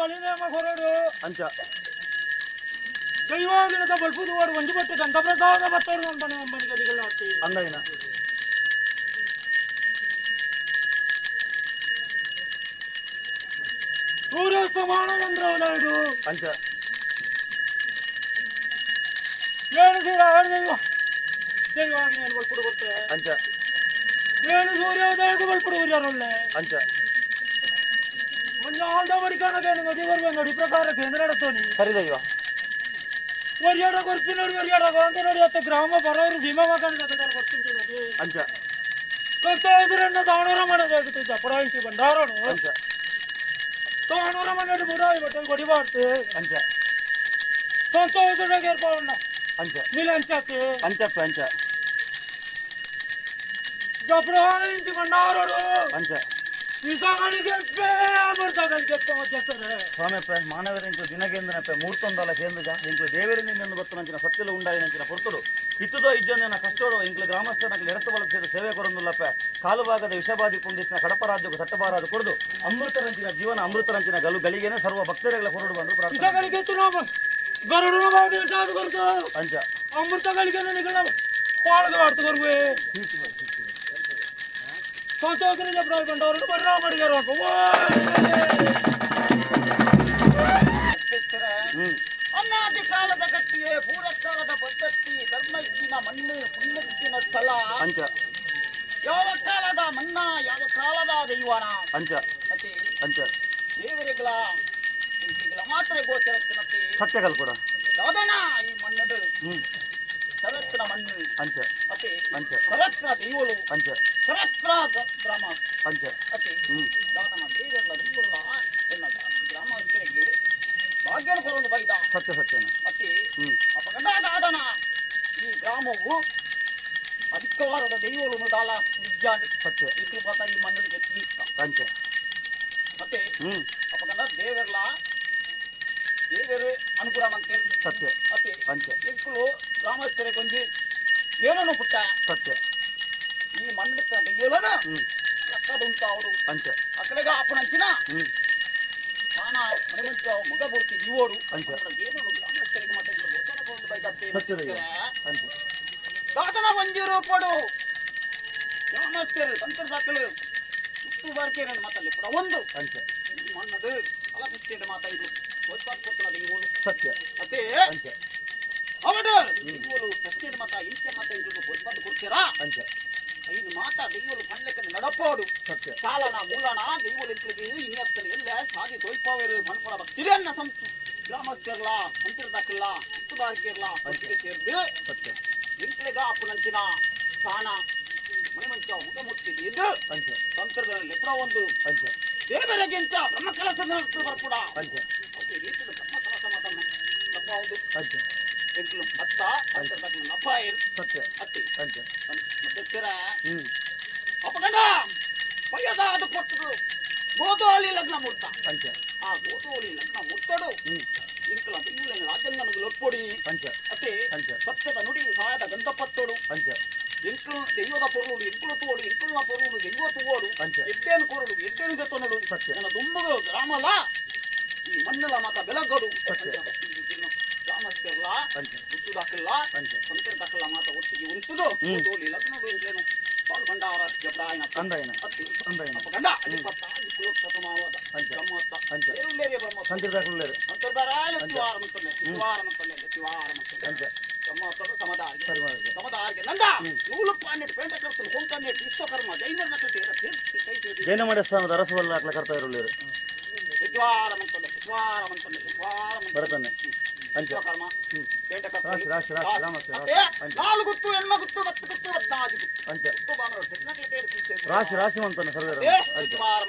ಬಲಿನೇಮ ಕೊರಡು ಅಂಚ ದೈವಾಗಿನದ ಬಲ್ಪುದುವಾಡು ಒಂದು ಪಟ್ಟು ಗಂಧಪ್ರಸಾದ ಬತ್ತವರು ಅಂಬನ ಅಂಬನಿ ಗದಿಗಳ ಅತ್ತಿ ಅಂದಾಯಿನ ಸೂರ್ಯಾಸ್ತಮಾನ ಚಂದ್ರವನಾಯ್ಡು ಅಂಚ ಏಳು ಸೀರ ಆರು ದೈವ ದೈವಾಗಿನ ಬಲ್ಪುಡು ಕೊಡ್ತೆ ಅಂಚ ಏಳು ಸೂರ್ಯೋದಯಕ್ಕೂ ಬಲ್ಪುಡು ಊರ್ಯಾರೊಳ್ಳೆ ಅಂಚ ಮಂಜಾಲ್ದ ಬಡಿಕಾನ ನಡಿ ಬರುವ ನಡಿ ಪ್ರಕಾರ ಕೇಂದ್ರ ನಡತೋನಿ ಸರಿ ದೈವ ಒರಿಯಾಡ ಕೊರ್ಪಿನೋಡಿ ಒರಿಯಾಡ ಗಾಂಧ ನೋಡಿ ಅತ್ತ ಗ್ರಾಮ ಬರೋರು ಭೀಮ ಮಗನ ಕೊರ್ಪಿಂಚಿನದಿ ಅಂಚ ಕರ್ತವ್ಯರನ್ನ ದಾಣೂರ ಮನೆದಾಗಿತ್ತು ಚಪಡಾಯಿಸಿ ಬಂಡಾರನು ಅಂಚ ದಾಣೂರ ಮನೆಯಲ್ಲಿ ಮುರಾಯಿ ಬಟ್ಟೆ ಕೊಡಿಬಾರ್ದು ಅಂಚ ಸಂತೋಷದಾಗ ಏರ್ಪಾವಣ್ಣ ಅಂಚ ನೀಲಂಚಾತಿ ಅಂಚಪ್ಪ ಅಂಚ ಚಪಡಾಯಿಸಿ ಬಂಡಾರನು ಅಂಚ ಇಸಗಳಿಗೆ ಅಮೃತಗಳಿಗೆ ಮಧ್ಯಸ್ಥರೇ ಸ್ವಾಮಿಯಪ್ಪ ಮಾನವರ ಇಂಕು ದಿನಕೇಂದ್ರನಪ್ಪ ಮೂರ್ತೊಂದಲ ಕೇಂದ್ರ ಇಂಕು ದೇವರಿಂದ ನಿನ್ನ ಬತ್ತನಂಚಿನ ಸತ್ಯಲು ಉಂಡಾಯಿನಂಚಿನ ಪೊರ್ತುಡು ಇತ್ತುದೋ ಇಜ್ಜೊಂದಿನ ಕಷ್ಟೋಡು ಇಂಕ್ಲು ಗ್ರಾಮಸ್ಥನಕ್ಕೆ ಎರತ್ತು ಬಲಸಿದ ಸೇವೆ ಕೊರೊಂದುಲ್ಲಪ್ಪ ಕಾಲುಭಾಗದ ವಿಷಬಾಧಿ ಪುಂಡಿಸಿನ ಕಡಪರಾಜ್ಯಕ್ಕೂ ಸಟ್ಟಬಾರಾದ ಕೊಡದು ಅಮೃತರಂಚಿನ ಜೀವನ ಅಮೃತರಂಚಿನ ಗಲು ಗಳಿಗೆನೆ ಸರ್ವ ಭಕ್ತರುಗಳ ಕೊರಡು ಬಂದು ಪ್ರಾರ್ಥನೆ ಇಸಗಳಿಗೆ ತುನಾಮ ಗರುಡನ ಬಾಡಿ ಕೊರ್ತು ಅಂಚ ಅಮೃತಗಳಿಗೆ ನಿಗಳ ಪಾಳಗ ವಾರ್ತು ಕೊರ್ವೆ ಸಂತೋಷನ ಚಪಡಾಯಿ ಬಂಡಾರನು ಪರಿಣಾಮ ಹ್ಮ್ ಅನಾದಿ ಕಾಲದ ಗಟ್ಟಿಯೇ ಪೂರ್ವಕಾಲದ ಪದ್ಧತಿ ಧರ್ಮಜ್ಞನ ಮಣ್ಣು ಪುಣ್ಯಜ್ಞನ ಸ್ಥಳ ಅಂಚ ಯಾವ ಕಾಲದ ಮಣ್ಣ ಯಾವ ಕಾಲದ ದೈವನ ಅಂಚ ಮತ್ತೆ ಅಂಚ ದೇವರುಗಳ ಇಂಕಿಗಳ ಮಾತ್ರ ಗೋಚರತ್ತಿನತ್ತೆ ಸತ್ಯ ಕಲ್ಪಡ ದಾದನ ಈ ಮಣ್ಣಡು ಹ್ಮ್ ಸರಸ್ನ ಮಣ್ಣು ಅಂಚ ಮತ್ತೆ ಅಂಚ ಸರಸ್ನ ದೈವಳು ಅಂಚ ಸರಸ್ರ ಗ್ರಾಮ ಅಂಚ ಮತ್ತೆ ಹ್ಮ್ ದಾದನ ದೇವರುಗಳ ದೈವಳ ಎನ್ನ ಗ್ರಾಮಾಂತರಿಗೆ ಭಾಗ್ಯನ ಕೊರೊಂದು ಬೈದ ಸತ್ಯ ಸತ್ಯನ ಮತ್ತೆ ಹ್ಮ್ ಅಪಗದಾದನ ಈ ಗ್ರಾಮವು ಅಧಿಕವಾರದ ದೈವಗಳು ದಾಲ ನಿಜ ಸತ್ಯ ಇಕ್ಲು ಪಾತ ಈ ಮಣ್ಣಿಗೆ ಎತ್ತಿತ್ತ ಅಂಚ ಮತ್ತೆ ಹ್ಮ್ ಅಪಗಂಡ ದೇವರ್ಲ ದೇವರು ಅನುಕೂಲ ಮಂತೆ ಸತ್ಯ ಮತ್ತೆ ಅಂಚ ಇಕ್ಲು ಗ್ರಾಮಸ್ಥರ ಕೊಂಜಿ ಏನನ್ನು ಪುಟ್ಟ ಸತ್ಯ ಈ ಮಣ್ಣಿನ ದೈವಲನ ಹ್ಮ್ ಲಕ್ಕದುಂಟ ಅವರು ಅಂಚ ಅಕಡೆಗ ಅಪ್ಪನಂಚಿನ ಹ್ಮ್ ತಾನ ಮನೆಮಂಚ ಮಗ ಬುರ್ತಿ ದಿವೋಡು ಅಂಚ. ಏನನ್ನು ಗ್ರಾಮಸ್ಥರಿಗೆ ಮತ್ತೆ ಇಕ್ಲು ಗೋಚರ ಕೊಂಡು ಬೈದತ್ತೆ ಸತ್ಯ ದೈವ ಅಂಚ ದಾದನ ಒಂಜಿ ರೂಪಡು ಗ್ರಾಮಸ್ಥರು ತಂತ್ರ ದಾಖಲು ಹುಟ್ಟು ಬಾರ್ಕೇರನ್ನು ಮಾತಲ್ಲಿ ಪುಡ ಒಂದು ಅಂಚ ಈ ಮಣ್ಣದು ಅಲಪಿಸ್ತಿಂಡ ಮಾತ ಇದು ಕೊಡ್ತದ ಇವರು ಸತ್ಯ ಮತ್ತೆ ಅಂಚ ಅವಡು ಇವರು ಪ್ರಶ್ನೆ ಮಾತ ಇಂಚೆ ಮಾತ ಇಂಕ್ಲು ಗೋತ್ಪಾದ ಕೊಡ್ತೀರಾ ಅಂಚ ಐನು ಮಾತ ದೈವಲು ಪಣ್ಲೆಕ್ಕನ ನಡಪೋಡು ಸತ್ಯ ಕಾಲನ ಮೂಲನ ದೈವಲು ಇಂಕ್ಲಿಗೆ ಇನ್ನತ್ತನ ಎಲ್ಲ ಸಾದಿ ತೋಯ್ಪಾವೇರು ಮನ್ಪಡ ಭಕ್ತಿರನ್ನ ಸಂತು ಗ್ರಾಮಸ್ಥರ್ಲ ತಂತ್ರ ದಾಖಲ ಹುಟ್ಟು ಬಾರ್ಕೇರ್ಲ ಒಟ್ಟಿಗೆ ಸೇರ್ದು ಸತ್ಯ ಇಂಕ್ಲಿಗ ಅಪ್ಪನಂಚಿನ ಸ್ಥಾನ ಮಣಿಮಂಚ ಮುಖಮುಟ್ಟಿ ಇದು ಅಂಚ ತಂತ್ರದಲ್ಲಿ ಲೆಪ್ರ ಒಂದು ಅಂಚ ದೇವರಿಗಿಂತ ಬ್ರಹ್ಮಕಲಸ ಬರ್ಪುಡ ಅಂಚ ಅದೇ ರೀತಿಯ ಬ್ರಹ್ಮಕಲಸ ಮಾತನ್ನ ತಪ್ಪಾವುದು ಅಂಚ ಎಂಕ್ಲು ಭತ್ತ ಅಂತರ್ದಾಕ್ಲು ನಪಾಯಿರ್ ಸತ್ಯ ಅತ್ತಿ ಅಂಚ ಮಧ್ಯಸ್ಥರ ಹ್ಮ್ ಅಪಗಂಡ ಪಯ್ಯದ ಅದು ಕೊಟ್ಟದು ಗೋಧೋಳಿ ಲಗ್ನ ಮುಹೂರ್ತ ಅಂಚ ಆ ಗೋಧೋಳಿ ಲಗ್ನ ಮುಹೂರ್ತಡು ಹ್ಮ್ ಇಂಕ್ಲ ಇವುಲೆಂಗಳ ರಾಜಂಗನಿಗೆ ಲೊಪ್ಪೊಡಿ ಅಂಚ ಅತ್ತೆ ಅಂಚ. ಸತ್ಯದ ನುಡಿ ಸಹಾಯದ ಗಂಧಪತ್ತೋಡು ಅಂಚ ಎಂಕ್ಲು ದೈವದ ಪೊರುಳು ಎಂಕುಲು ತೋಡು ಎಂಕುಲ್ನ ಪೊರುಳು ದೈವ ತೂವೋಡು ಅಂಚ. ಎಡ್ಡೇನು ಕೊರಡು ಎಡ್ಡೇನು ಜೊತನಡು ಸತ್ಯ. ನನ್ನ ದುಂಬುಗು ಗ್ರಾಮಲ ಈ ಮಣ್ಣಲ ಮಾತ ಬೆಲಗಡು ಸತ್ಯ. ಗ್ರಾಮಸ್ಥರ್ಲ ಅಂಚ. ಗುತ್ತು ದಾಖಲ್ಲ ಅಂಚ. ಸಂತರ ದಾಖಲ ಮಾತ ಒಟ್ಟಿಗೆ ಉಂಟುದು ಹ್ಮ್. ತೋಲಿ ಲಗ್ನಡು ಎಂಕ್ಲೇನು ಪಾಲು ಭಂಡಾರ ಜಬ್ರಾಯನ ಅಂದಾಯಿನ ಅತ್ತಿ ಅಂದಾಯಿನ ಅಪಗಂಡ ಅಡಿಪತ್ತ ಇಕ್ಕುಲು ಸತಮಾವದ ಅಂಚ. ಬ್ರಹ್ಮೋತ್ತ ಅಂಚ. ಏರುಳ್ಳೇರಿಯ ಬ್ರಹ್ಮೋತ್ತ ಸಂತಿರ್ದಾಕುಳ್ಳೇರು ಅಂತರ್ದಾರಾಯ ಶಿವಾರ ಮಂತನೆ ಶಿವಾರ ಮಂತನೆ ಶಿವಾರ ಮಂತನೆ ಅಂಚ ಬ್ರಹ್ಮೋತ್ತದ ಸಮದಾರ್ಗೆ ಸರಿ ಮಾಡಿದೆ ಸಮದಾರ್ಗೆ ನಂದ ನೂಲು ಪಾನೆಟ್ ಪೇಂಟ ಕರ್ತಲು ಕೊಂಕನ್ನೆಟ್ ವಿಶ್ವಕರ್ಮ ಜೈನರ ನಕಲಿ ಕೈ ಸೇರಿ ಜೈನ ಮಾಡಿಸ್ಥಾನದ ಅರಸುವಲ್ಲ ಅಕ್ಲ ಕರ್ತವ್ಯರುಳ್ಳೇರು ವಿದ್ವಾರ ಮಂತನೆ ವಿದ್ವಾರ ಮಂತನೆ ವಿದ್ವಾರ ಮಂತನೆ ಬರತಾನೆ ಅಂಚ ವಿಶ್ವಕರ್ಮ ಪೇಂಟ ಕರ್ತಲು ರಾಶಿ, ರಾಶಿ, ರಾಶಿ, ರಾಮಸ್ಯ, ರಾಶಿ. ಅಂಚ. ನಾಲು ಗುತ್ತು ಎಣ್ಮ ಗುತ್ತು ಬತ್ತು ಗುತ್ತು ಬತ್ತಾದಿ ಗುತ್ತು ಅಂಚ ಗುತ್ತು ಬಾಮರು ರಾಶಿ ರಾಶಿ ಮಂತನೆ ಸರ್ವೇರ ಏ ಅಂಚ ವಿದ್ವಾರ